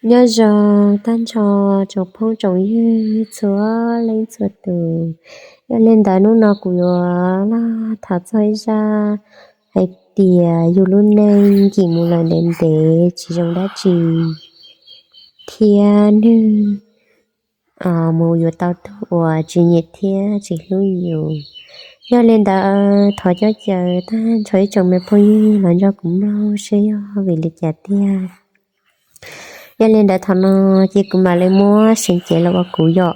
Nyob zoo tag nrho tsoom phooj tsoom ywg txhua leej txhua tus. Yog li ntawd hnub no kuv yuav los tham txog ib zaj hais tias yus lub neej nkim mus lawm ntev ntev tsis zoo dab tsi, thiab nwg mus yuav tau tug uas tsis nyiam thiab tsis hlub yus. Yog li ntawd thov coj caw tag nrho ib tsoom me phooj ywg los nrog kuv mloog seb yog vim li cas tiag. Yog li ntawd thaum no ces kuv mam li muab seev cev los ua kuv yom,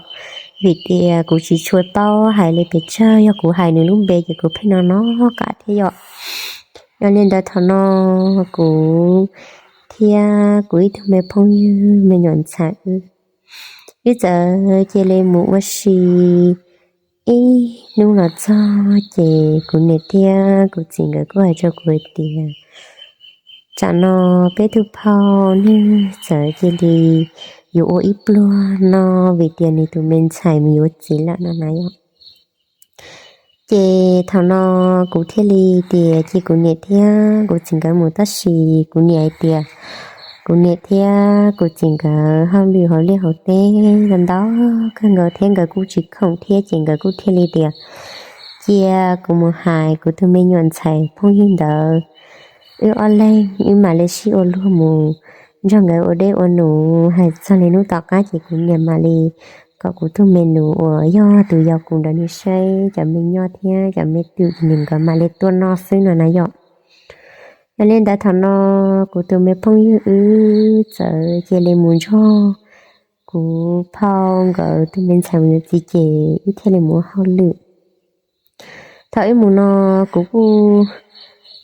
vim tias kuv tsis tshua paub hais li pes tsawg, yog kuv hais nws lub npe ces kuv pheej no no kam thiab yom. Yog li ntawd thaum no kuv thiab kuv ib tug me phooj ywg me nyuam ntxhais wb, wb txawm cia li mus ua si ib hnub los txog ces kuv niam thiab kuv txiv nkawd kuj hais rau kuv hais tias, tsam no peb tug phauj nwg txawm cia li yuav ua ib pluag no vim tias nws tus me ntxhais mus yuav txiv lawm no na yom. Ces thaum no kuv thiaj li tias cia kuv niam thiab kuv txiv nkawd mus, tab sis kuv niam hais tias kuv niam thiab kuv txiv nkawd hauj lwm hauv liaj hauv teb ntau kawg nkaus thiab nkawd kuj tsis khoom thiab ces nkawd kuj thiaj li tias cia kuv mus hais kuv tus me nyuam ntxhais phooj ywg ntawd, wb ob leeg wb mam li sib ua luag mus nrog nkawd ua dej ua num, hais txog li hnub tom qab ces kuv niam mam li kom kuv tus me nus uas yog tus yau kuv ntawd nws saib cov me nyob thiab cov me twm ces nws nkawd mam li tuaj noj xwb no na yom. Yog li ntawd thaum no kuv tus me phooj ywg wb txawm cia li mus nrog kuv phauj nkawd tus me ntxhais mus yuav txiv ces wb thiaj li mus ua hauj lwm. Thaum wb mus no kuv kuj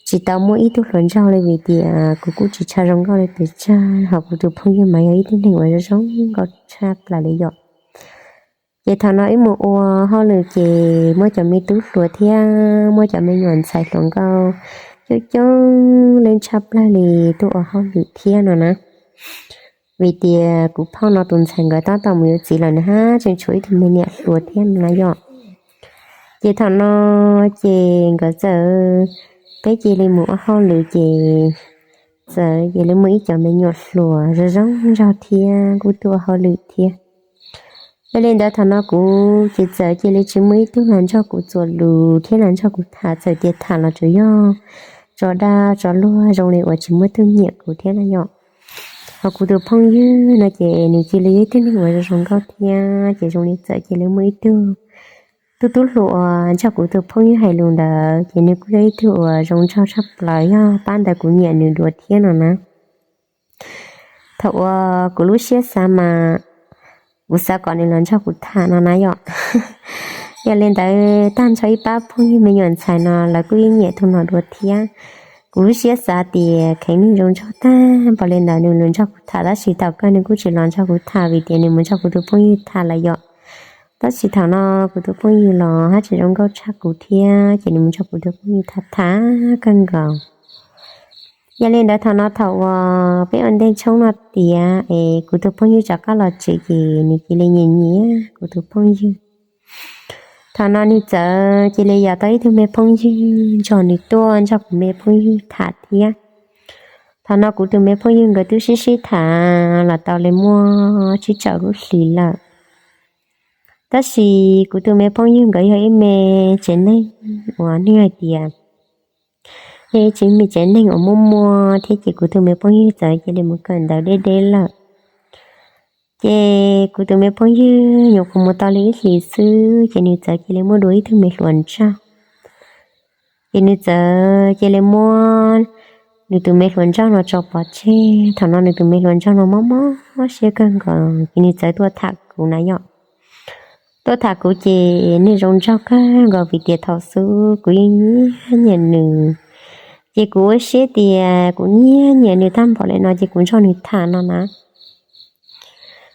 tsis tau muaj ib tug hluas nraug li vim tias kuv kuj tsis tshua zoo nkauj li pes tsawg, ho kuv tus phooj ywg mas yog ib tug neeg uas zoo nkauj tshaj plaws li yom. Ces thaum no wb mus ua hauj lwm ces muab cov me tub hluas thiab muab cov me nyuam ntxhais hluas nkauj coob coob leej tshaj plaws li tuaj ua hauj lwm thiab no na. Vim tias kuv phauj no tus ntxhais nkawd tab tom mus yuav txiv lawm na hab, tseem tshuav ib tug me niam hluas thiab no na yom. Ces thaum no ces nkawd txawm, peb cia li mus ua hauj lwm ces txawm cia li muaj ib cov me nyuam hluas zoo zoo nraug thiab kuj tuaj ua hauj lwm thiab. Yog li ntawd thaum no kuv ces txawm cia li tsis muaj ib tug los nrog kuv txuas lus thiab los nrog kuv tham, txawm tias tham los tsuas yog tso dag tso luag zoo li uas tsis muaj tug nyiam kuv thiab na yom. Ho kuv tus phooj ywg no ces nws cia li yog ib tug neeg uas zoo zoo nkauj thiab ces zoo li txawm cia li muaj ib tug tub tub hluas uas nrog kuv tus phooj ywg hais lus ntawd ces nws kuj yog ib tug uas zoo nraug tshaj plaws, yog pab ntawd kuv nyiam nws dua thiab no na. Thaum uas kuv lub siab xav mas kuv xav kom nws los nrog kuv tham no na yom. Yog li ntawd tag nrho ib pab phooj ywg me nyuam ntxhais no lawv kuj yeej nyiam tus no dua thiab. Kuv lub siab xav tias kheev nws zoo nraug tag npaum li ntawd nws los nrog kuv tham, tab sis thaum kawg nws kuj tsis los nrog kuv tham vim tias nws mus nrog kuv tus phooj ywg tham lawm yom. Tab sis thaum no kuv tus phooj ywg los haj tseem zoo nkauj tshaj kuv thiab ces nws mus nrog kuv tus phooj ywg tham tham kawg nkaus. Yog li ntawd thaum no thaum uas peb ua ntej tshoob no tiav es kuv tus phooj ywg rov qab los tsev ces nws cia li nyiam nyiam kuv tus phooj ywg. Thaum no nws txawm cia li yos tau ib tug me phooj ywg nrog nws tuaj nrog kuv me phooj ywg tham thiab. Thaum no kuv tus me phooj ywg nkawd twb sib sib tham los tau li muaj tsib caum lub hlis lawm. Tab sis kuv tus me phooj ywg nkawd yog ib me tsev neeg uas nws hais tias yog ib tsev me tsev neeg uas muaj muaj thiab ces kuv tus me phooj ywg txawm cia li mus kawm ntawv deb deb lawm. Ces kuv tus me phooj ywg nyuam qhuav mus tau li ib hlis xwb ces nws txawm cia li muaj dua ib tug me hluas nraug. Ces nws txawm cia li muab nws tus me hluas nraug no tso pov tseg. Thaum no nws tus me hluas nraug no mob mob siab kawg nkaus ces nws txawm tuaj tham kuv na yom. Tuaj tham kuv ces nws zoo nraug kawg nkaus vim tias thaum xub kuv yeej nyiam nyiam nws. Ces kuv ua siab tias kuv nyiam nyiam nws tag npaum li no ces kuv nrog nws tham no na.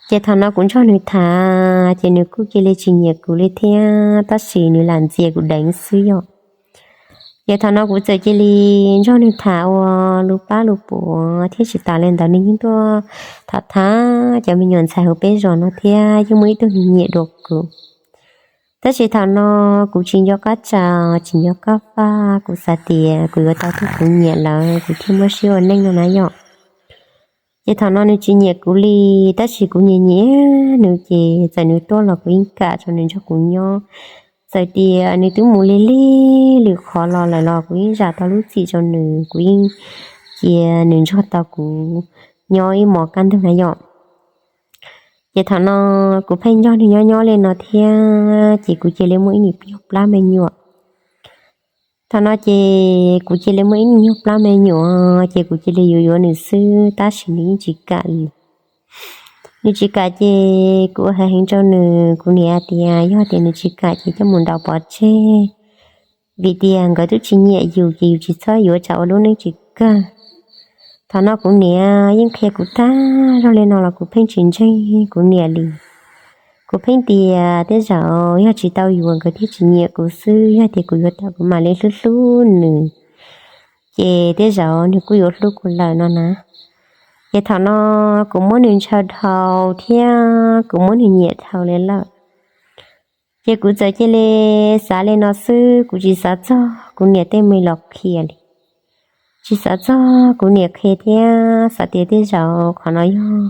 Ces thaum no kuv nrog nws tham ces nws kuj cia li tsis nyiam kuv li thiab, tab sis nws lam ntxias kuv deev xwb yom. Ces thaum no kuv txawm cia li nrog nws tham ua lub pab lub puav thiab tsis tas li ntawd nws yeej tuaj tham tham cov me nyuam ntxhais hauv peb zos no thiab yeej muaj ib tug nyiam dua kuv. Tab sis thaum no kuv tsis nco qab tsaug tsis nco qab faj, kuv xav tias kuv yuav tau tus kuv nyiam lawm kuv thiaj muaj siab ua neej no na yom. Ces thaum no nws tsis nyiam kuv li, tab sis kuv nyiam nyiam nws ces txawm nws tuaj los kuv yeej kam rau nws nrog kuv nyob. Txawm tias nws twb mus li lig lwm qhov los lawm los kuv yeej zam tau lub txim rau nws, kuv yeej cia nws nrog tau kuv nyob ib hmos kaj ntug na yom. Ces thaum no kuv pheej nrog nws nyob nyob li no thiab ces kuv cia li muaj ib nyuag plab me nyuam. Thaum no ces kuv cia li muaj ib nyuag plab me nyuam ces kuv cia li yuav yuav nws xwb, tab sis nws yeej tsis kam li. Nws tsis kam ces kuv hais heev rau nws, kuv niam tias yog tias nws tsis kam ces coj mus ntaus pov tseg, vim tias nkawd twb tsis nyiam yus ces yus tsis txhob yuav tsam ua lub neej tsis kawg. Thaum no kuv niam yeej qhia kuv tag zog li no los kuv pheej tsis ntseeg kuv niam li. Kuv pheej tias tej zaum yog tsis tau yuav nkawd thiaj tsis nyiam kuv xwb, yog tias kuv yuav tau kuv mam li hlub hlub nws, ces tej zaum nws kuj yuav hlub kuv lawm no na. Ces thaum no kuv muab nws ntshaw dhau thiab kuv muab nws nyiam dhau li lawm. Ces kuv txawm cia li xav li no xwb, kuv tsis xav txog kuv niam tej me los qhia li. Tsis xav txog kuv niam qhia thiab xav tias tej zaum qhov no yog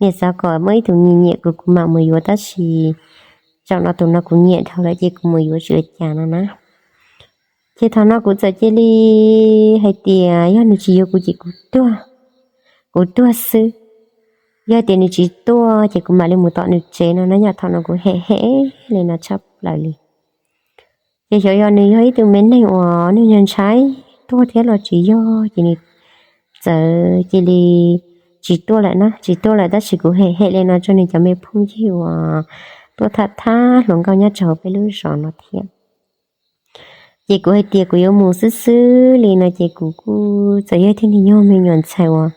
niam xav kom muaj ib tug nyiam nyiam kuv kuv mam mus yuav, tab sis zaum no tus no kuv nyiam dhau lawm ces kuv mus yuav tsis ua cas no na. Ces thaum no kuv txawm cia li hais tias yog nws tsis yuav kuv ces kuv tuag, kuv tuag xwb. Yog tias nws tsis tuaj ces kuv mam li mus tom nws tsev no na yom. Thaum no kuv hem hem li no tshaj plaws li. Ces xyov yog nws yog ib tug me neeg uas neeg ntshai tuag thiab los tsis yog, ces nws txawm cia li tsis tuaj lawm na, tsis tuaj lawm tab sis kuv hem hem li no rau nws cov me phooj ywg uas tuaj tham tham hluas nkauj nyob rau hauv peb lub zos no thiab. Ces kuv hais tias kuv yuav mus xwb xwb li no ces kuv kuj txawm yog ib tug me nyuam ntxhais uas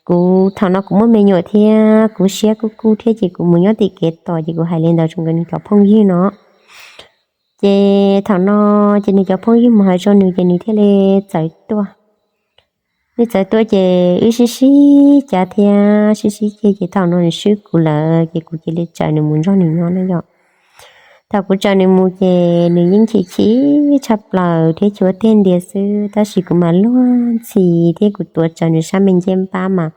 kuv thaum no kuv muaj me nyuam thiab kuv siab kuj kuj thiab ces kuv mus nyob tim kev tos ces kuv hais li ntawd rau nkawd nws cov phooj ywg no. Ces thaum no ces nws cov phooj ywg mus hais rau nws ces nws thiaj li txawm tuaj. Nws txawm tuaj ces wb sib sib cav thiab sib sib ceg ces thaum no nws swb kuv lawm ces kuv cia li tsaws nws mus nrog nws nyob na yom. Thaum kuv tsaws nws mus ces nws yeej chim chim tshaj plaws thiab cuav tiag ntiag xwb, tab sis kuv mas luag ntxhi thiab kuv tuav rawv nws sab me ncej npab mas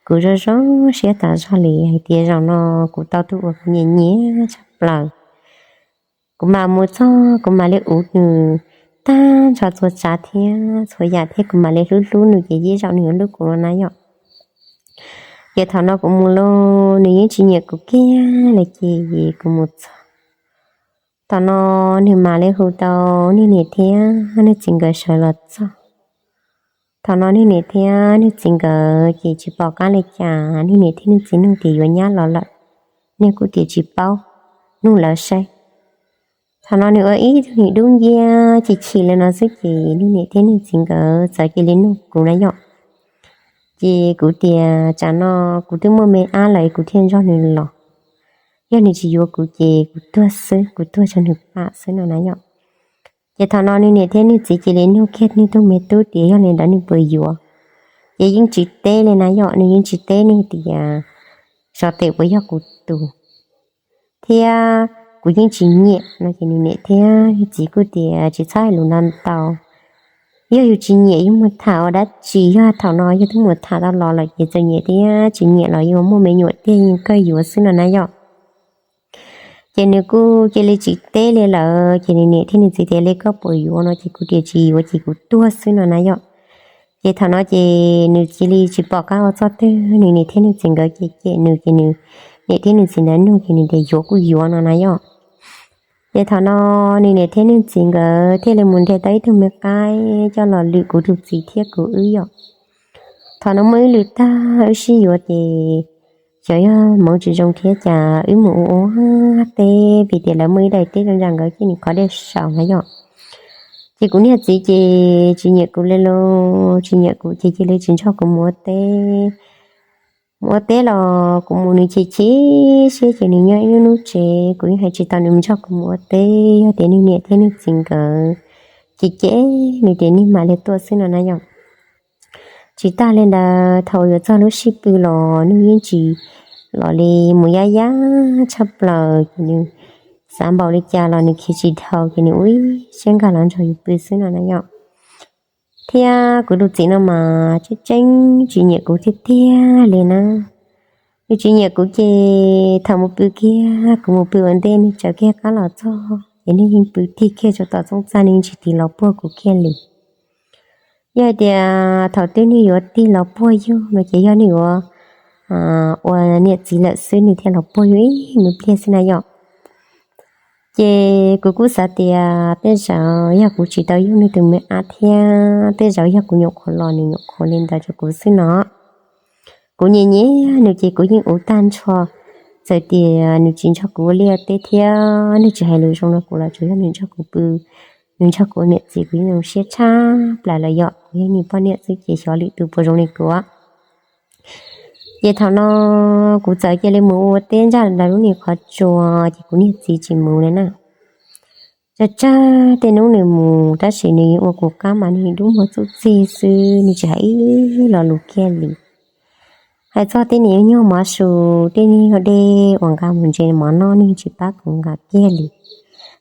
kuv zoo zoo siab tas zog li hais tias zaum no kuv tau tus uas kuv nyiam nyiam tshaj plaws. Kuv mam mus txog kuv mam li uv nws tag nrho txhua tsav thiab txhua yam thiab kuv mam li hlub hlub nws ces ib zaug nws yuav hlub kuv no na yom. Ces thaum no kuv mus los nws yeej tsis nyiam kuv kiag li ces kuv mus txog. Thaum no nws mam li hu tau nws niam thiab nws txiv nkawd sawv los txog. Thaum no nws niam thiab nws txiv nkawd ces tsis pom qab li cas, nws niam thiab nws txiv nug tias yuav nyab los lawm, nws kuj tias tsis paub, nug lawv saib. Thaum no nws ua ib tug niag dub nciab chim chim li no xwb ces nws niam thiab nws txiv nkawd txawm cia li nug kuv na yom. Ces kuv tias tsam no kuv twb muaj me ab lawm kuv thiaj nrog nws los, yog nws tsis yuav kuv ces kuv tuag xwb, kuv tuag rau nws pam xwb no na yom. Ces thaum no nws niam thiab nws txiv cia li nug kiag nws tus me tub tias yog li ntawd nws puas yuav. Ces yeej tsis teb li na yom, nws yeej tsis teb nws tias xyov tes puas yog kuv tus thiab kuv yeej tsis nyiam no ces nws niam thiab nws txiv kuj tias tsis txhob hais lus ntau ntau, yog yus tsis nyiam yus mus tham ua dab tsi, yog thaum no yog twb mus tham tau los lawm ces txawm nyiam thiab tsis nyiam los yus muaj me nyuam tiag yeej kawg yuav xwb no na yom. Ces nws kuj cia li tsis teb li lawm ces nws niam thiab nws txiv tias li koj puas yuav no ces kuv tias tsis yuav ces kuv tuag xwb no na yom. Ces thaum no ces nws cia li tsis pom qab ua txoj twg, nws niam thiab nws txiv nkawd cem cem nws ces nws niam thiab nws txiv ntawd nug ces nws tias yuav kuj yuav no na yom. Ces thaum no nws niam thiab nws txiv nkawd thiaj li mus nrhiav tau ib tug me qaib coj los lwm kuv tus txiv thiab kuv wb yom. Thaum no muaj ib lwm tag wb sib yuav ces xyov yog hmoov tsis zoo thiab cas wb mus ua ua teb, vim tias lawv muaj ib daim teb zoo ntsa nkawd cia nws qhov dej saum na yom. Ces kuv niag txiv ces tsis nyiam kuv li los tsis nyiam kuv ces cia li tsis nrog kuv mus ua teb. Mus ua teb los kuv mus nws chim chim siab ces nws nyob ib hnub hnub tsev, kuv yeej hais tsis tau nws nrog kuv mus ua teb, yog tias nws niam thiab nws txiv nkawd cem cem nws tias nws mam li tuaj xwb no na yom. Tsis tag li ntawd thaum yuav txog lub sij pw los nws yeej tsis los li, mus yab yab tshaj plaws ces nws xav npaum li cas los nws khiav tsis dhau ces nws ua ib siab nkag los nrog yus pw xwb no na yom. Thiab kuv tus txiv no mas tseeb tseeb tsis nyiam kuv tiag tiag li na. Nws tsis nyiam kuv ces thaum mus pw kiag, kuv mus pw ua ntej nws tsaws kiag qab los txog ces nws yeej pw tig kiag rau tom txooj txaj, nws yeej tsis tig los puag kuv kiag li. Yog hais tias thaum twg nws yuav tig los puag yug no ces yog nws yuav ua niam txiv lawm xwb nws thiaj los puag yug ib me pliag xwb na yom. Ces kuv kuj xav tias tej zaum yog kuv tsis tau yug nws tus me ab thiab tej zaum yog kuv nyuam qhuav los nws nyuam qhuav li ntawd rau kuv xwb no. Kuv nyiam nyiam nws ces kuv yeej ua tag nrho, txawm tias nws tsis nrog kuv ua liaj teb thiab nws tsis hais lus zoo rau kuv los tsuas yog nws nrog kuv pw, nws nrog kuv ua niam txiv kuv yeej zoo siab tshaj plaws los yom. Kuv yog nws poj niam xwb ces xyov lwm tus puas zoo li kuv. Ces thaum no kuv txawm cia li mus ua teb ntsaj ntawm lub niag qhov tsua, ces kuv niag txiv tsis mus li na. Tsawg tsawg tej hnub nws mus tab sis nws ua kuv qab mas nws dub muag txuj txig xwb, nws tsis hais ib lo lus kiag li. Hais txog tej niag nyuag mov su, tej niag nyuag dej uas nqa mus ntses mov noj nws tsis pab kuv nqa kiag li.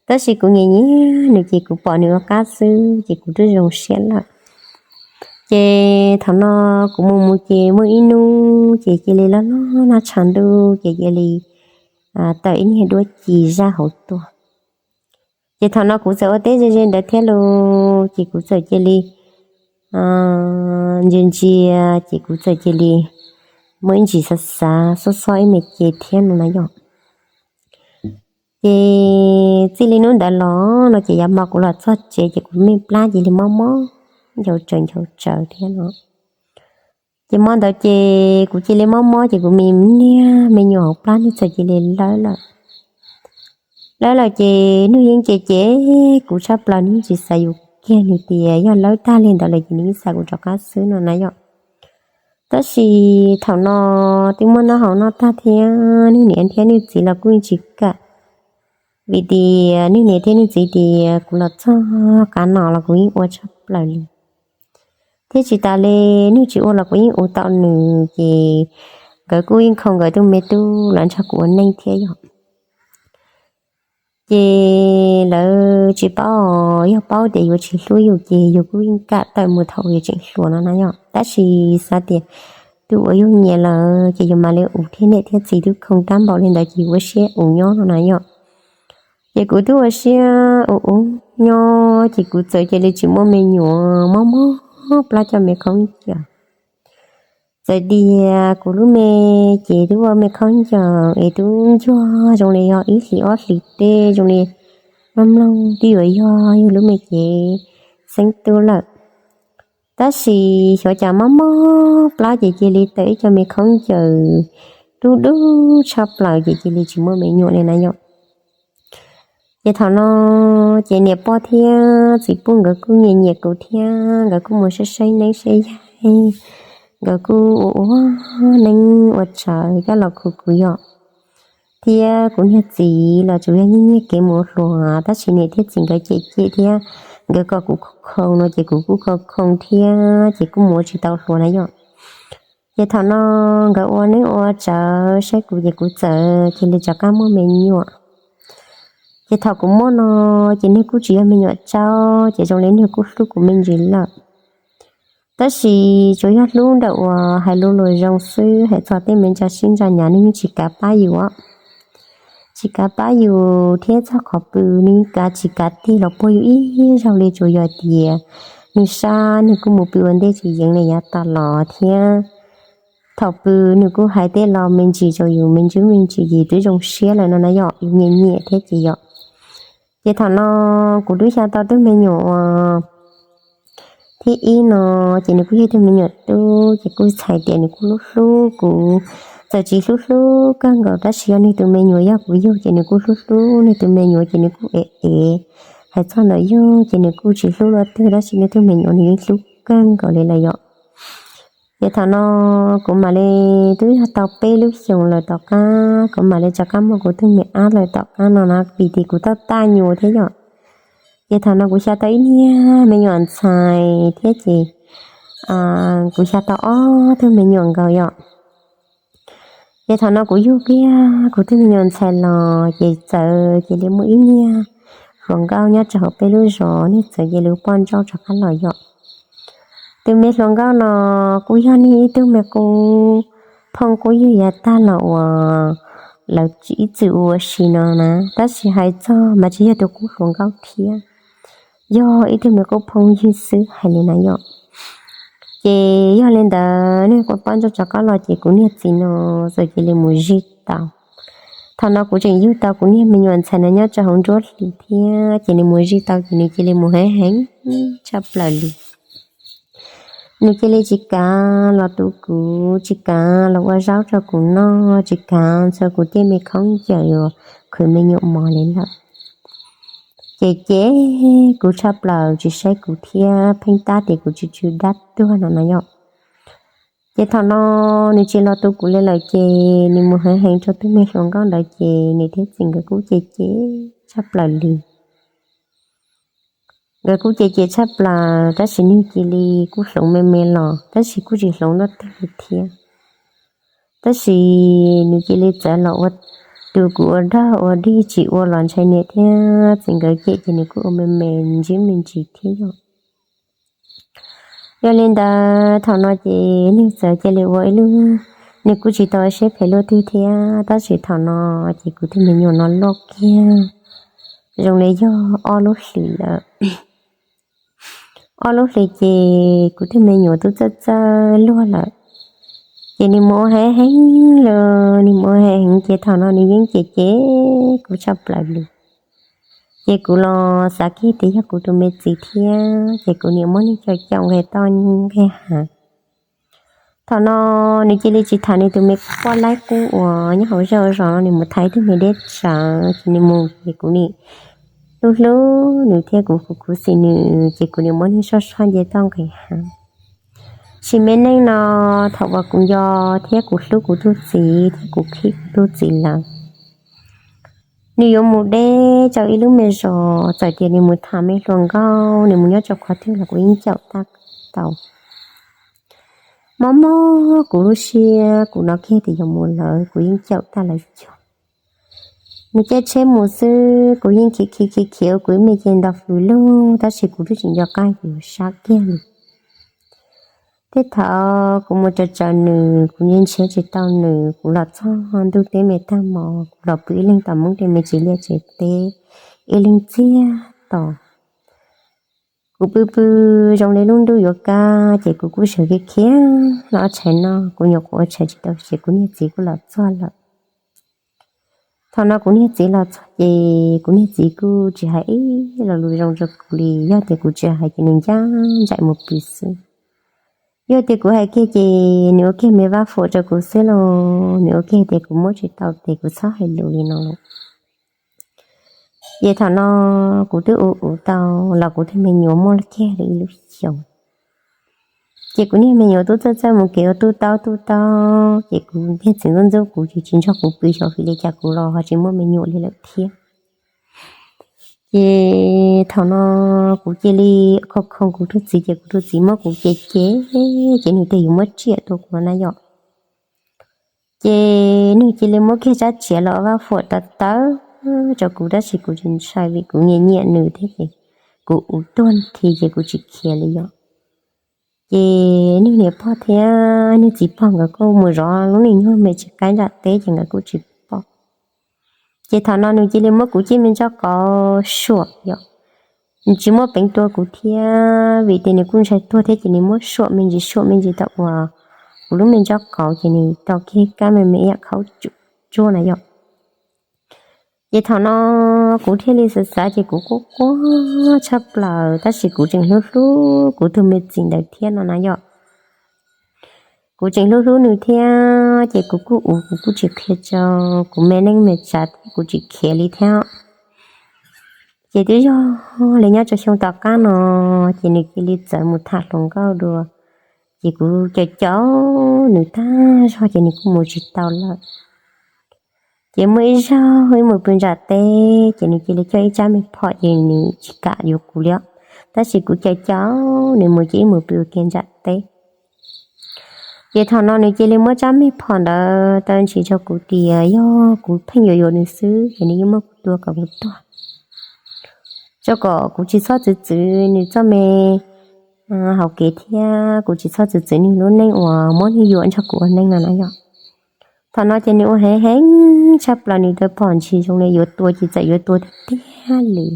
Tab sis kuv nyiam nyiam nws ces kuv pom nws ua qab xwb ces kuv twb zoo siab lawm. Ces thaum no kuv mus mus ces muaj ib hnub ces cia li loj loj nag tshav ntuj ces cia li tawm ib niag duab ci zaj hauv tuaj. Ces thaum no kuv txawm ua teb ze ze ntawd thiab los ces kuv txawm cia li ntsia ntsia ces kuv txawm cia li muaj ib ntsis xav xav xob xob ib me ces thiab no na yom. Ces txij li hnub ntawd los no ces yav hmo kuv los txog tsev ces kuv me plab cia li mob mob ncaus tsaws ncaus tsaws thiab no. Ces hmo ntawd ces kuv cia li mob mob ces kuv me niag me nyuam hauv plab nws txawm cia li lawb lawm. Lawb lawm ces nws yeej cem cem kuv tshaj plaws, nws yeej tsis xav yuav kiag, nws tias yog lawb tag li ntawd lawm ces nws yeej xa kuv rov qab xwb no na yom. Tab sis thaum no twb muaj noj haus noj tag thiab, nws niam thiab nws txiv los kuj yeej tsis kam, vim tias nws niam thiab nws txiv tias kuv los txog qab no los kuv yeej ua tshaj plaws li. Thiab tsis tas li, nws tsis ua los kuv yeej ua tau nws, ces nkawd kuj yeej khau nkawd tus me tub los nrog kuv ua neej thiab yom. Ces lawv tsis paub, yog paub tias yuav tsis hlub yus ces yus kuj yeej kam tawm mus thaum yus tseem hluas no na yom. Tab sis xav tias twb ua yus nyiam lawm ces yus mam li ua thiab, niam thiab txiv twb khau tag npaum li ntawd ces ua siab ua nyob no na yom. Ces kuv twb ua siab ua ua nyob ces kuv txawm cia li tsis muaj me nyuam, mob mob plab coj me khaub ncaws. Txawm tias kuv lub me ces twb ua me khaub ncaws es twb ncuag zoo li yog ib hlis ob hlis tej zoo li mloog mloog twb yuav yog yus lub me cev xeeb tub lawm. Tab sis xyov cas mob mob plab ces cia li tawm ib co me khaub ncaws dub dub tshaj plaws ces cia li tsis muaj me nyuam li na yom. Ces thaum no ces niam pog thiab txiv pub nkawd kuj nyiam nyiam kuv thiab nkawd kuj mus saib saib neeb saib yaig, nkawd kuj ua ua neeb ua tsawv coj los khuv kuv yom. Thiab kuv niag txiv los tsuas yog nyiag nyiag kev mus ua hluas, tab sis niam thiab txiv nkawd cem cem thiab nkawd kom kuv khoo khoo no ces kuv kuj khoo khoo thiab ces kuj mus ua tsis tau hluas na yom. Ces thaum no nkawd ua neeb ua tsawv saib kuv ces kuv txawm cia li rov qab muaj me nyuam. Ces thaum kuv muaj no ces nws kuj tsis yog me nyuam tsaub ces zoo li nws kuj hlub kuv me ntsis lawm. Tab sis tsuas yog hlub ntawm uas hais lus luag zoo xwb, hais txog tej me ntsa sib ntsa nyav nws yeej tsis kav pab yus, tsis kav pab yus thiab txog qhov pw nws yeej kav tsis kav tig los puag yus ib zaug li, tsuas yog tias nws sab nws kuj mus pw ua ntej tsis yeev li yav tas los thiab. Thaum pw nws kuj hais tej lo me ntsis rau yus me ntsis me ntsis ces twb zoo siab lawm no na yom, yus nyiam nyiam thiab ces yom. Ces thaum no kuv twb xyaw tau tug me nyuam uas thib ib no, ces nws kuj yog tug me nyuam tub ces kuj txhais tias nws kuj hlub hlub kuv. Txawm tsis hlub hlub kawg nkaus tab sis yog nws tus me nyuam yog kuv yug ces nws kuj hlub hlub nws tus me nyuam ces nws kuj ev ev. Hais txog ntawm yug ces nws kuj tsis hlub luaj twg tab sis nws tug me nyuam nws yeej hlub kawg nkaus li lawm yom. Ces thaum no kuv mam li twb yog tau peb lub xyoos lawm tom qab kuv mam li rov qab muaj kuv tug me ab lawm tom qab no na, vim tias kuv tau taj nyuas thiab yom. Ces thaum no kuv xyaw tau ib niag me nyuam ntxhais thiab ces kuv xyaw tau ob tug me nyuam nkaus yom. Ces thaum no kuv yug kiag kuv tug me nyuam ntxhais los ces txawm cia li muaj ib niag hluas nkauj nyob rau hauv peb lub zos, niag txawm cia li ua poj nrauj rov qab los yom. Tus me hluas nkauj no kuj yog niag ib tug me qub phooj qub ywg yav tag los uas lawv tsis ib txwm ua si no na, tab sis hais txog mas tsis yog tus qub hluas nkauj thiab, yog ib tug me qub phooj ywg xwb hais li na yom. Ces yog li ntawd niag kuv poj ntsuj tsov qab los ces kuv niag txiv no txawm cia li mus zij tau. Thaum no kuv tseem yug tau kuv niag me nyuam ntxhais no nyob rau hauv nruab hlis thiab ces nws mus zij tau ces nws cia li mus heev heev tshaj plaws li. Nws cia li tsis kam los tu kuv, tsis kam los ua zaub rau kuv noj, tsis kam ntxhua kuv tej me khaub ncaws uas khwv me nyuam mos li lawm. Ces ces kuv tshaj plaws tsis saib kuv thiab pheej tab tias kuv tsw tsw dab tuag no no yom. Ces thaum no nws tsis los tu kuv li lawm ces nws mus heev heev rau tus me hluas nkauj ntawd ces nws thiab txiv nkawd kuj cem cem tshaj plaws li. Nkawd kuj cem cem tshaj plaws tab sis nws cia li kuj hloov me me los tab sis kuj tsis hloov luaj twg li thiab. Tab sis nws cia li txawv los ua tus kuv ua dog ua dig tsis ua los ntshai niam thiab txiv nkawd cem ces nws kuj ua me me ntsib me ntsis thiab yom. Yog li ntawd thaum no ces nws txawm cia li ua ib lub, nws kuj tsis tau siab phem luaj twg thiab tab sis thaum no ces kuv tus me nyuam no loj kiag zoo li yog ob lub hlis lawm. Ob lub hlis ces kuv tus me nyuam twb txawj txawj luag lawm. Ces nws mus ua heev heev lawm, nws mus ua heev heev ces thaum no nws yeej cem cem kuv tshaj plaws li. Ces kuv los xav kiag tias yog kuv tus me txiv thiab ces kuv niam muab nws caum caum nqe toj nqe hav. Thaum no nws cia li tsis tham nws tus me poj laib qub uas nyob hauv zej hauv zos no, nws mus tham ib tug me deb tsawv ces nws mus ces kuv niam hlub hlub nws thiab kuv khuv xim nws ces kuv niam muab nws soj soj nce toj nqis hav. Sim me neej no thaum uas kuv nco thiab kuv hlub kuv tus txiv thiab kuv khib kuv tus txiv lawm, nws yuav mus deb rau ib lub me zos, txawm tias nws mus tham me hluas nkauj, nws mus nyob rau qhov twg los kuv yeej caum tab tau. Mob mob kuv lub siab, kuv hnov kiag tias yuav mus lawm kuv yeej caum tab lawv cog. Nws caij tsheb mus xwb kuv yeej khiav khiav khiav khiav ua kuv ib me ces nto fws lug tab sis kuv twb tsis nco qab yuav sab kiag li. Tej thaum kuv mus raws raws nws, kuv ntshiab tsis tau nws, kuv los txog ntuj teb me tag hmo, kuv los pw ib leeg tom Hmoob tej me tsev liaj tsev teb, ib leeg txiag to. Kuv pw pw zoo li lub ntuj yuav kaj ces kuv kuj sawv khiav khiav los ua tshais noj, kuv nyuam qhuav ua tshais tsis tau ces kuv niag txiv kuj los txog lawm. Thaum no kuv niag txiv los txog ces kuv niag txiv kuj tsis hais ib lo lus zoo rau kuv li, yog tias kuv tsis hais ces nws ncaj nraim mus pw xwb. Yog tias kuv hais kiag ces nws ua kiag me vab fuam rau kuv xwb los, nws ua kiag tias kuv muab tsis tau ces kuv txhob hais lus li no. Ces thaum no kuv twb ua ua tau los kuv tus me nyuam muaj kiag li ib lub xyoos. Ces kuv niag me nyuam twb txawj txawj mus kev ua tuj taub tuj taub ces kuv niag txiv ntxub ntxub kuv ces tsis nrog kuv pw xyov vim li cas kuv los ho tsis muaj me nyuam li lawm thiab. Ces thaum no kuv cia li khoo khoo kuv tus txiv ces kuv tus txiv muab kuv cem cem, ces nws tias yuav muab tsiam tua kuv na yom. Ces nws cia li muab kiag tsab tsiav los vab fuam tawv tawv rau kuv tab sis kuv tsis ntshai vim kuv nyiam nyiam nws thiab ces kuv ua tuag nthi ces kuv tsis khiav li yom. Ces nws niam pog thiab nws txiv pog nkawd kuj mus zov lub niag nyuag me tsev qaib nram teb ces nkawd kuj tsis pom. Ces thaum no nws cia li muab kuv cij me ntsob qauv suam yom, nws tsis muaj peev tua kuv thiab vim tias nws kuj ntshai tuag thiab ces nws muab suam me ntsis suam me ntsis tau uas kuv lub me ntsob qauv ces nws tau kiag kab me me ib yam khaub tsuag na yom. Ces thaum no kuv thiaj li xav xav ces kuv quaj quaj tshaj plaws tab sis kuv tseem hlub hlub kuv tus me txiv ntawd thiab no na yom. Kuv tseem hlub hlub nws thiab ces kuv kuj ua kuv kuj tsis qhia rau kuv me neej me tsav thiab kuv tsis khiav li thiab. Ces twb yog li nyob rau xyoo tom qab no ces nws cia li txawm mus tham hluas nkauj dua. Ces kuv caum caum nws tag zog ces nws kuj mus tsis tau lawm. Ces muaj ib zaug wb mus pw nram teb ces nws cia li coj ib tsab me phom ces nws tsis kam yuav kuv li. Tab sis kuv caum caum nws mus ces wb mus pw ua ke nram teb. Ces thaum no nws cia li muab tsab me phom ntawd tau ntsis rau kuv tias yog kuv pheej yuav yuav nws xwb ces nws yeej muab kuv tua kom kuv tuag, rau kom kuv tsis txhob txwv txwv nws txoj me hauv kev thiab kuv tsis txhob txwv txwv nws lub neej uas muab nws yuam nrog kuv ua neej no na yom. Thaum no ces nws ua heev heev tshaj plaws, nws taw phom ntshis zoo li yuav tua ces txawm yuav tua tiag tiag li.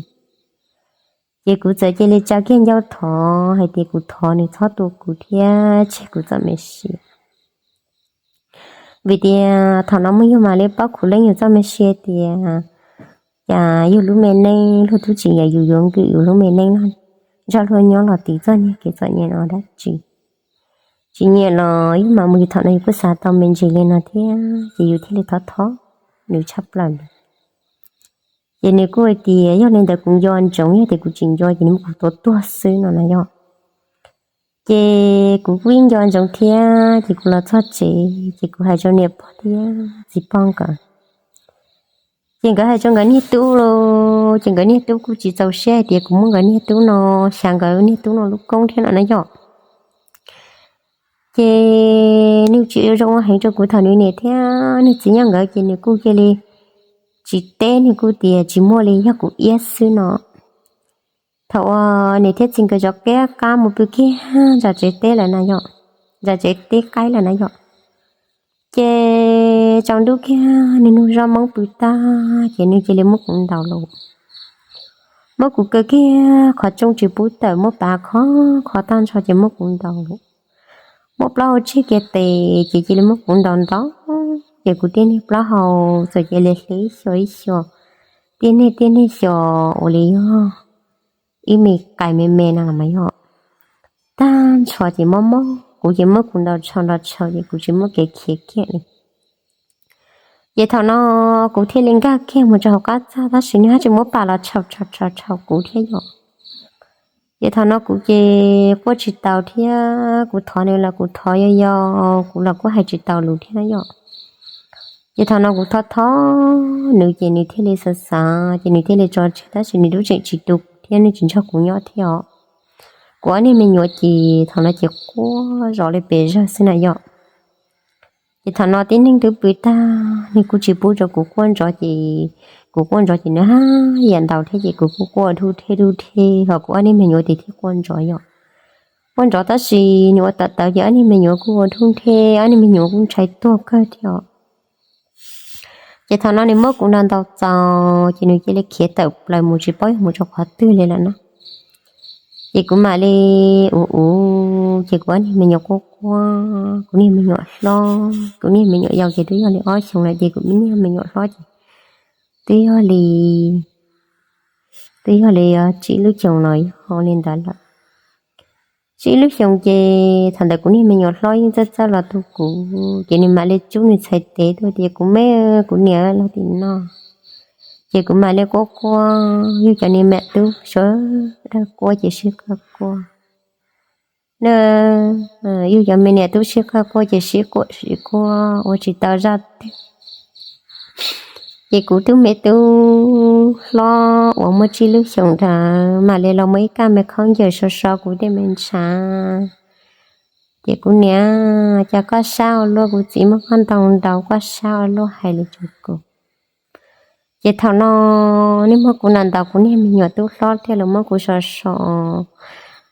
Ces kuv txawm cia li tsa kiag ncauj thov hais tias kuv thov nws txhob tua kuv thiab tseg kuv txoj me sia. Vim tias thaum no muaj yug mam li paub khuv leej yus txoj me sia tias cas yus lub me neej luag twb tsis nyiam yus yuav nkwm yus lub me neej no, nrog luag nyob los tim txoj niag kev txom nyem no dab tsi. Tsis nyiam los yus mam mus, yus thaum no yus kuj xav tau me ntsis li no thiab ces yus thiaj li thov thov nws tshaj plaws li. Ces nws kuj hais tias yog li ntawd kuv nco ntsoov, yog tias kuv tsis nco ces nws muab kuv tua tuag xwb no na yom. Ces kuv kuj ib nco ntsoov thiab ces kuv los txog tsev ces kuv hais rau niam pog thiab txiv pog nkawd. Ces nkawd hais rau nkawd niag tub los ces nkawd niag tub kuj tsis txaus siab hais tias kuv muab nkawd niag tub no, xyav nkawd niag tub no lub koob thiab no na yom. Ces nws tsis zoo heev rau kuv thaum nws niam thiab nws txiv nyob nkawd ces nws kuj cia li tsis teb, nws kuj tias tsis muaj li, yog kuv iab xwb no. Thaum uas niam thiab txiv nkawd rov qab mus pw kiag ntsa tsev teb lawm na yom, ntsa tsev teb qaib lawm na yom, ces tsaus ntuj kiag nws nug zoj moob pw tag ces nws cia li muab kuv ntaus los, muab kuv kaw kiag qhov rooj tsis pub tawm, muab pav kho kho tag nrho ces muab kuv ntaus los, muab plaub hau tseg kiag tes ces cia li muab kuv ntaus ntaus ces kuv tej niag plaub hau txawm cia li hle ib xyuas ib xyuas, tej niag tej niag xyuas ua li yog ib me qais me me no los mas yog tag nrho ces mob mob kuv ces muab kuv ntaus tshau ntaus tshau ces kuv tsis muaj kev khiav kiag li. Ces thaum no kuv thiaj li nkag kiag mus rau hauv qab txaj tab sis nws haj tseem muab pam los tshau tshau tshau tshau kuv thiab yom. Ces thaum no kuv ces quaj tsis taus thiab, kuv thov nws los kuv thov yau yau, kuv los kuj hais tsis taus lus thiab na yom. Ces thaum no kuv thov thov nws ces nws thiaj li xav xav ces nws thiaj li tso tseg tab sis nws lub tseem tsis tu kuv thiab nws tsis nrog kuv nyob thiab os. Kuv ob niag me nyuam ces thaum no ces quaj zom li pes zawg xwb na yom. Ces thaum no tib neeg twb pw tag nws kuj tsis pub rau kuv quaj nrov ces kuv quaj nrov ces nws haj yam ntaus thiab ces kuv kuj quaj dhub dheb dhub dheb ho kuv ob niag me nyuam ces thiaj quaj nrov yom. Quaj nrov tab sis nws ua tawv tawv ces ob niag me nyuam kuj ua dhub dheb, ob niag me nyuam kuj ntshai tuag kawg thiab os. Ces thaum no nws muab kuv ntaus ntaus txaus ces nws cia li khiav tawm plaws mus tsis paub yog mus rau qhov twg li lawm na. Ces kuv mam li ua ua ces kuv ob niag me nyuam quaj quaj, kuv niag me nyuam hlob, kuv niag me nyuam yau ces twb yog li ob xyoos lawm ces kuv niag me nyuam hlob ces twb yog li, twb yog li tsib lub xyoos los yog li ntawd lawm. Tsib lub xyoos ces thaum ntawd kuv niag me nyuam hlob yeej txawj txawj los tu kuv ces nws mam li tsub nws txhais tes tuaj tias kuv me, kuv niam los tim no. Ces kuv mam li quaj quaj, yug cov niag me tub sawv daws quaj ces sib qawg quaj. Na, yug cov me niam tub sib qawg quaj ces sib quaj sib quaj ua tsis tau zaj twg. Ces kuv tus me tub hlob uas muaj tsib lub xyoos ntawd mam li los muaj ib kaj me khaub ncaws so so kuv tej me ntshav. Ces kuv niam, cas koj sab ua luaj, kuv txiv muab koj ntaus ntaus koj sab ua luaj, hais li rau kuv. Ces thaum no nws muab kuv ntaus ntaus kuv niag me nyuam tub hlob thiaj li muab kuv so so,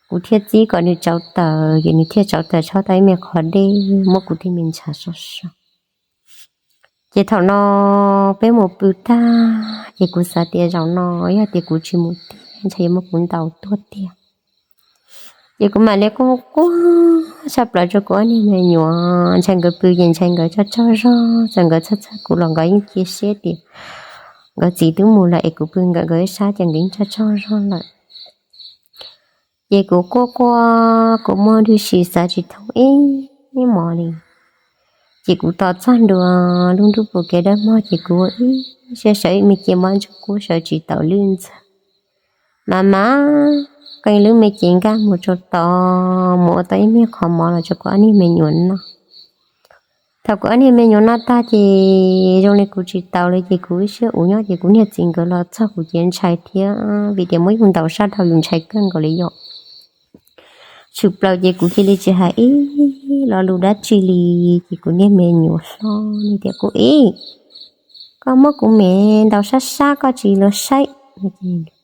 kuv thiaj txib kom nws tsauv taws ces nws thiaj tsauv taws tshob tau ib me qhov dej muab kuv tej me ntshav so so. Ces thaum no peb mus pw tag ces kuv xav tias zaum no yog tias kuv tsis mus tiag ntshai yuav muab kuv ntaus tuag tiag. Ces kuv mam li quaj quaj tshaj plaws rau kuv ob niag me nyuam, ntshai nkawd pw ces ntshai nkawd tsaug tsaug zog, txawm nkawd txhawj txhawj kuv los nkawd yeej cia siab tias nkawd txiv twb mus lawm es kuv pw nkawd nkawd ib sab ces nkawd yeej tsaug tsaug zog lawm. Ces kuv quaj quaj kuv muaj hwj si xav tsis thoob ib hmos li. Ces kuv tos txog ntua lub ntuj pus kev dawb mog ces kuv ua ib siab sawv ib me ces mob ntsej kub sawv tsis taus lwj ntxag. Mas mas qee lub me ces nkag mus rau tod mus ua tau ib me qhov mov los rau kuv ob niag me nyuam noj. Thaum kuv ob niag me nyuam noj tag ces zoo li kuv tsis taus li ces kuv ib siab uv nyob ces kuv niag txiv nkawd los txog kuv ces ntshai thiab vim tias muab yus ntaus sab dhau yus ntshai kawg nkaus li yom. Tshwm plaws ces kuv cia li tsis hais ib lo lus dab tsi li. Ces kuv niag me nyuam hlob nws tias kuv ib, koj muab kuv me ntaus sab sab koj tsis los saib,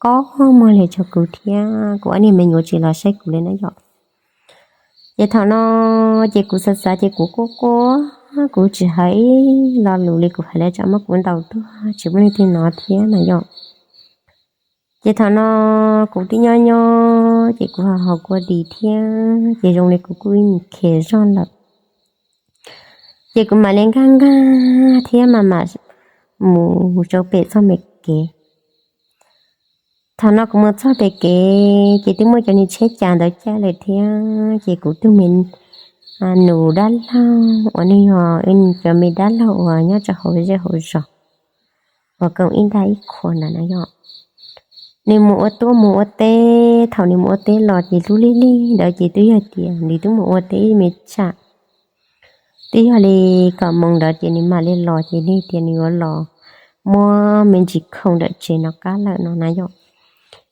koj muag li rau kuv thiab kuv ob niag me nyuam tsis los saib kuv li na yom. Ces thaum no ces kuv xav xav ces kuv quaj quaj, kuv tsis hais ib lo lus li, kuv hais lawv tsam muab kuv ntaus tuag tsis muaj leej twg hnov thiab no yom. Ces thaum no kuv twb nyob nyob ces kuv ho haus kua dis thiab ces zoo li kuv kuj ib mus khiav zog lawm. Ces kuv mam li nkag nkag thiab mam mam mus rau pem txoj me kev. Thaum no kuv mus txog pem kev ces twb muaj cov niag tsheb cas ntawd caij lawm thiab ces kuv tus me nus dab laug uas nws yog cov me dab laug uas nyob rau hauv zej hauv zos uas koom ib ntaj ib qhua ntawd na yom, nws mus ua tuaj mus ua teb. Thaum nws mus ua teb los ces lub lig lig ntawd ces twb yog tias nws twb mus ua teb me tsam twb yog li kaum moos ntawd ces nws mam li los ces nws tias nws yuav los muab me ntsis khoom ntawm tsev no qab lawm no na yom.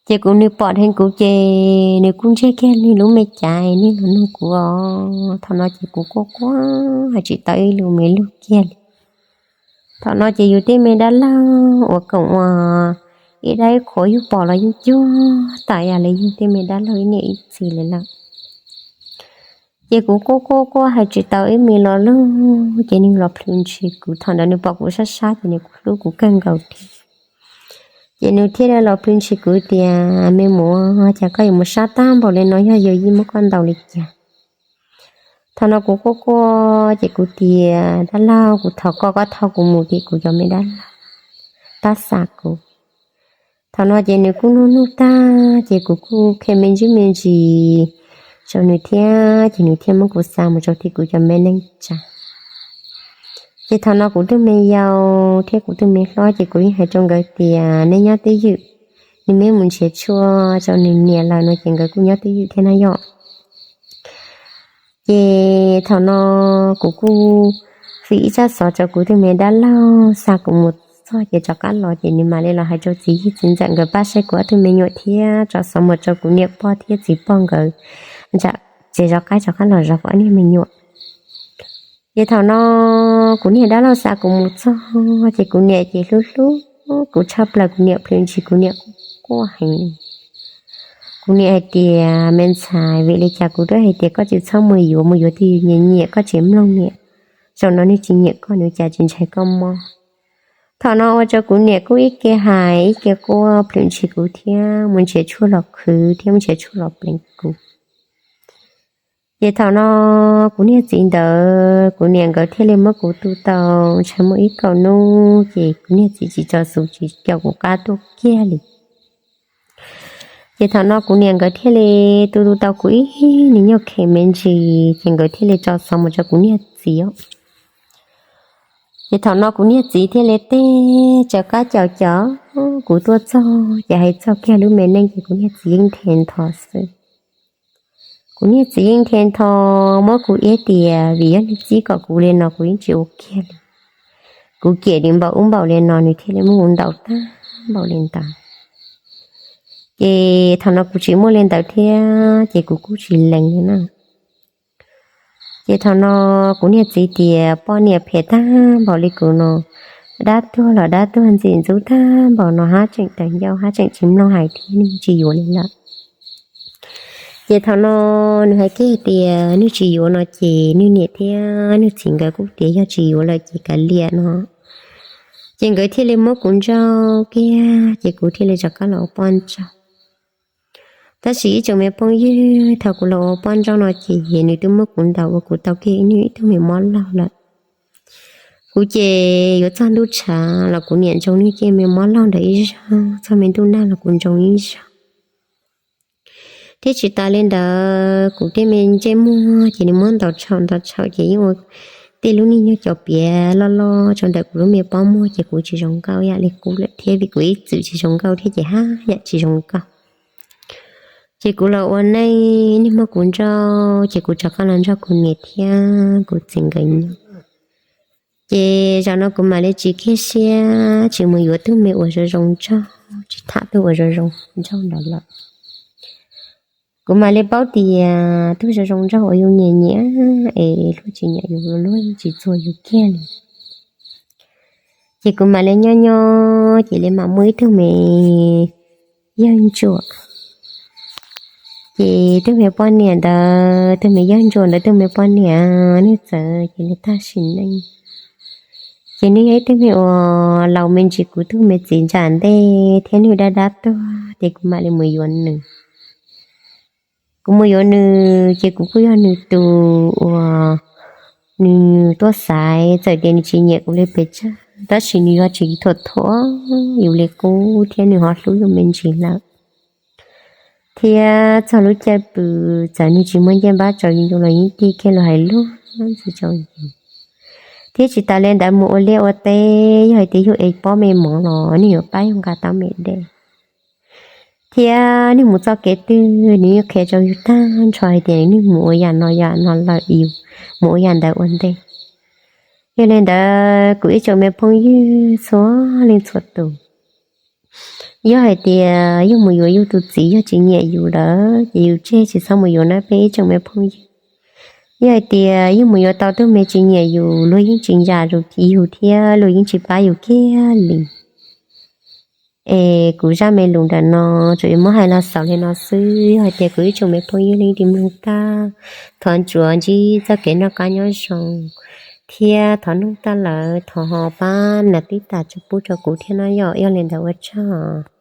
Ces kuv, nws pom dheev kuv ces nws kuj ntsiag kiag nws lub me cav, nws los nug kuv os. Thaum no ces kuv quaj quaj hais tsis tau ib lus me lug kiag li. Thaum no ces yus tej me dab laug uas koom uas ib dab ib qhuas yus pom los yus cuag tam yam li yus tej me dab laug ib niam ib txiv li lawm. Ces kuv quaj quaj quaj hais tsis tau ib me lo lug ces nws los plhws ntshis kuv. Thaum ntawd nws pom kuv sab sab ces nws kuj hlub kuv kawg nkaus thiab. Ces nws thiaj li los plhws ntshis kuv tias, me muam, cas koj yuav mus sab tag npaum li no, yog yus yeej muab koj ntaus li cas? Thaum no kuv quaj quaj ces kuv tias, dab laug, kuv thov koj, koj thauj kuv mus tim kuv cov me dab laug, pab xa kuv. Thaum no ces nws kuj nug nug tag ces kuv kuj qhia me ntsis me ntsis rau nws thiab ces nws thiaj muab kuv xa mus rau tim kuv cov me neej tsa. Ces thaum no kuv tus me yau thiab kuv tus me hlob ces kuv yeej hais rau nkawd tias nej nyob twj ywm, nws mam mus nrhiav tshuaj rau nws niam lawm no ces nkawd kuj nyob twj ywm thiab na yom. Ces thaum no kuv kuj fim ib tsab xov rau kuv tus me dab laug xa kuv mus txog ces rov qab los ces nws mam li los hais rau txiv yij txiv ntxawm nkawd pab saib kuv ob tug me nyuam thiab tso xov mus rau kuv niam pog thiab txiv pog nkawd nram tsev zov qaib rov qab los zov kuv ob niag me nyuam. Ces thaum no kuv niag dab laug xa kuv mus txog ces kuv niam ces hlub hlub kuv tshaj plaws, kuv niam plhws ntshis kuv niam quaj heev. Kuv niam hais tias, me ntxhais, vim li cas kuv twb hais tias koj tsis txhob mus yuav, mus yuav twg nyiam nyiam, koj tsis mloog niam. Zaum no nws tsis nyiam koj, nws cas tsis ntshai koj mob. Thaum no ua rau kuv niam kuj ib ke hais ib ke quaj plhws ntshis kuv thiab mus nrhiav tshuaj los khwv thiab mus nrhiav tshuaj los pleev kuv. Ces thaum no kuv niag txiv ntawd kuv niam nkawd thiaj li muab kuv tu tau ntshai muaj ib kaum hnub ces kuv niag txiv tsis tso xov tsis caum kuv qab tuaj kiag li. Ces thaum no kuv niam nkawd thiaj li tu tu tau kuv ib hnub nyuag kheev me ntsis ces nkawd thiaj li tso xov mus rau kuv niag txiv. Ces thaum no kuv niag txiv thiaj li teb tsawv qab caum caum kuv tuaj txog ces hais txog kiag lub me neej ces kuv niag txiv yeej nthe ntho xwb. Kuv niag txiv yeej nthe ntho muab kuv iab tias vim yog nws txib kom kuv li no kuv yeej tsis ua kiag li. Kuv cem nws npaum ub npaum li no nws thiaj li muab kuv ntaus tag npaum li ntawd. Ces thaum no kuv tsis muaj li ntawd thiab ces kuv kuj tsis lees li na. Ces thaum no kuv niag txiv tias poj niam phem tag npaum li kuv no, dab tuag los dab tuag ntxim ntxub tag npaum no hab tseem tawv ncauj hab tseem tsis mloog hais thiab nws tsis yuav li lawm. Ces thaum no nws hais kiag tias nws tsis yuav no ces nws niam thiab nws txiv nkawd kuj tias yog tsis yuav lawm ces kav liam no. Ces nkawd thiaj li muab kuv ntsauj kiag ces kuv thiaj li rov qab los ua poj ntsauj. Tab sis ib tsoom me phooj ywg, thaum kuv los ua poj ntsauj no ces nws twb muab kuv ntaus ua kuv tau kiag ib nws ib tug me mob laug lawm. Kuv ces yuav txog ntuj tshav los kuv niam ntsoov nws kiag me mob laug ntawd ib zaug, txog me ntuj nag los kuv ntsoov ib zaug. Thiab tsis tas li ntawd kuv tej me ntsej muag ces nws muab ntaus tshau ntaus tshau ces yeej ua tej lub niag nyuag cov piav loj loj rau ntawm kuv lub me pob muag ces kuv tsis zoo nkauj ib yam li qub lawm thiab vim kuv ib txwm tsis zoo nkauj thiab ces haj yam tsis zoo nkauj. Ces kuv los ua neej niag muab kuv ntsauj ces kuv rov qab los nrog kuv niam thiab kuv txiv nkawd nyob. Ces zaum no kuv mam li tsis kiag siab tsis mus yuav tug me uas zoo zoo nraug, tsis tham tug uas zoo zoo nraug ntawd lawm. Kuv mam li paub tias tug zoo zoo nraug uas yus nyiam nyiam es luag tsis nyiam yus, luag yeej tsis txuag yus kiag li. Ces kuv mam li nyob nyob ces li mam muaj ib tug me yawg ntsuam Ces tus me poj niam ntawd, tus me yawg ntsuag ntawd tus me poj niam, nws txawm cia li tag sim neej. Ces nws yog ib tug me uas laus me ntsis kuv tus me txiv ntsa ntej thiab nws dab dab tuag ces kuv mam li mus yuav nws. Kuv mus yuav nws ces kuv kuj yog nws tus uas nws tuaj xaiv, txawm tias nws tsis nyiam kuv li pes tsawg tab sis nws yuav tsis thuam thuam yus li qub thiab nws ho hlub yus me ntsis lawm. Thiab txog lub caij pw txawm nws tsis muaj ncej npab rau yus los yeej tig kiag los hais lus ntxhi rau yus. Thiab tsis tas li ntawd mus ua liaj ua teb yog hais tias yus es pob me mov los nws yuav pab yus nqa taub me dej. Thiab nws mus txoj kev twg nws yeej qhia rau yus tag nrho hais tias nws mus ua yam no yam no lawm, yus mus ua yam ntawd ua ntej. Yog li ntawd kuv ib tsoom me phooj ywg txhua leej txhua tus, yog hais tias yus mus yuav yus tus txiv yog tsis nyiam yus lawm ces yus tseg tsis txhob mus yuav na peb ib tsoom me phooj ywg. Yog hais tias yus mus yuav tau tus me tsis nyiam yus, luag yeej tsis ntsa yus thiab luag yeej tsis pab yus kiag li. Es kuv zaj me lus ntawm no tsuas yuav muab hais los xaus li no xwb. Yog hais tias kuv ib tsoom me phooj ywg leej twg mloog tag, thov ntsuav ntsib txoj kev noj qab nyob zoo, thiab thov mloog tag lawm thov ho pab nias tib tas tso pub rau kuv thiab no yom. Yog li ntawd ua tsaug.